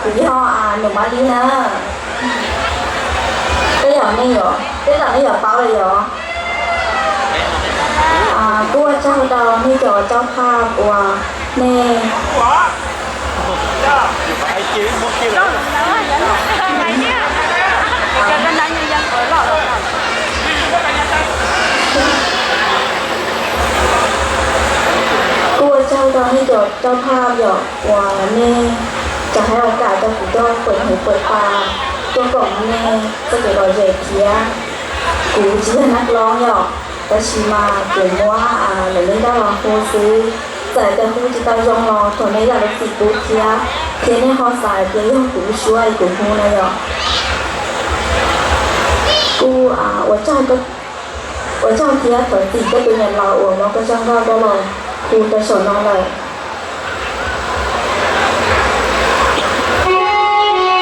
Kuv yog Nus Mab Lib na. Tej zaum nej yuav, tej zaum nej yuav paub lawm yom. Kuv ua tsaug rau nej cov coj phaj uas nej Kuv ua tsaug rau nej cov coj phaj yom uas nej tau hais los kam rau kuv tuaj pam hwv pam pa, tuaj koom nej txoj kev lom zem thiab. Kuv tsis yog nab loob yom, tab sis mas kuv muab lawv lub nrab los hu xwb. Txawm tias hu tsis tau zoo los thov nej zam lub txim pub thiab, thiab nej ho xav tias yog kuv lub suab es kuv hu na yom. Kuv ua tsaug thiab thov txim koj tus niam laus uas muab koj zaj nkauj coj los hu rau saum no lawm.